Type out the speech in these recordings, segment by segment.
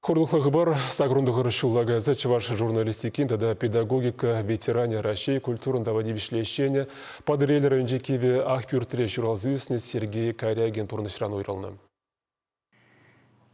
Хурлӑхлӑ хыпар сакӑрӑн ҫулла кайса чӑваш журналистикин тата педагогика ветеранӗ Раҫҫей культурӑн тава тивӗҫлӗ ӗҫченӗ Патӑрьел районӗнчи Кивӗ Ахпӳртре ҫуралса ӳснӗ Сергей Карягин пурнӑҫран уйрӑлнӑ.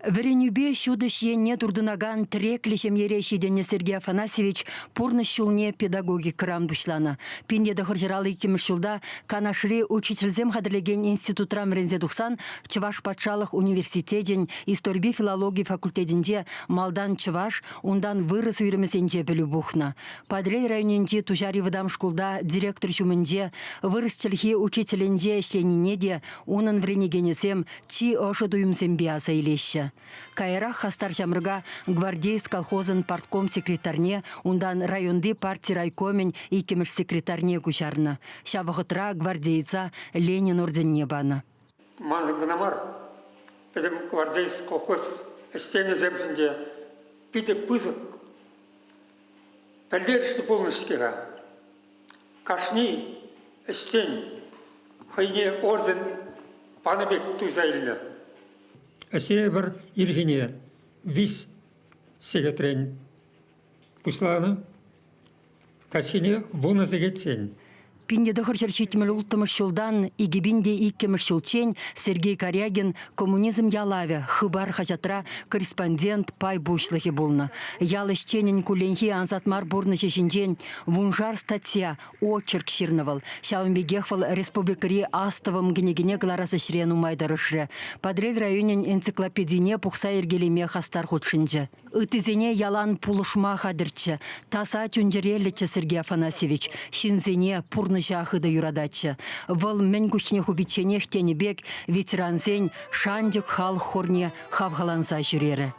Вӗренӳпе ҫутӗҫ енне туртӑнакан тӗреклӗ ҫемьере ҫитӗннӗ Сергей Афанасьевич пурнӑҫ ҫулне педагогикӑран пуҫланӑ. 1952 ҫулта Канашри учительсем хатӗрлекен институтран вӗренсе тухсан Чӑваш патшалӑх университечӗн историпе филологи факультетӗнче малтан чӑваш, унтан вырӑс уйрӑмӗсенче пӗлӳ пухнӑ. Патӑрьел районӗнчи Туҫари вӑтам шкулта директор ҫумӗнче вырӑс чӗлхи учителӗнче ӗҫленине те унӑн вӗренекенӗсем чи ӑшӑ туйӑмсемпе аса илеҫҫӗ. Каярах хастар ҫамрӑка Гвардеец колхозӑн партком секретарьне, унтан районти парти райкомӗн иккӗмӗш секретарьне куҫарнӑ. Ҫав вӑхӑтра гвардейца Ленин орденне панӑ. Маншӑн кӑна мар, пӗтӗм Гвардеец колхоз ӗҫченӗсемшӗн те питӗ пысӑк пӗлтерӗшлӗ пулнӑ-ҫке-ха. Кашни ӗҫчен хӑйне орден панӑ пек туйса илнӗ. Ӗҫе пӗр ирхине виҫ сехетрен пуҫланӑ, каҫхине вунӑ сехетчен. 1976 ҫултан 2002 ҫулччен Сергей Карягин «Коммунизм ялавӗ» Хыпар хаҫатра корреспондент пай пуҫлӑхӗ пулнӑ. Ял ӗҫченӗн кулленхи ансат мар пурнӑҫӗ ҫинчен вуншар статья, очерк ҫырнӑ вӑл. Ҫавӑн пекех вӑл республикӑри Астӑвӑм кӗнекене кӑларас ӗҫре нумай тӑрӑшрӗ. Патӑрьел районӗн энциклопедине пухса йӗркелеме хастар хутшӑнчӗ. Ыттисене ялан пулӑшма хатӗрччӗ. Таса чун-чӗреллӗччӗ Сергей Афанасьевич. Ҫынсене, пурнӑҫа хытӑ юрататчӗ. Вӑл мӗн куҫне хупичченех тенӗ пек ветерансен шанчӑк халӑх хорне хавхаланса ҫӳрерӗ.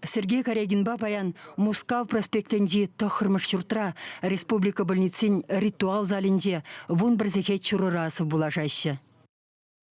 Сергей Карягинпа паян Мускав проспектӗнчи тӑххӑрмӗш ҫуртра республика больницин ритуал залӗнче 11 сехет ҫурӑра сывпуллашаҫҫӗ.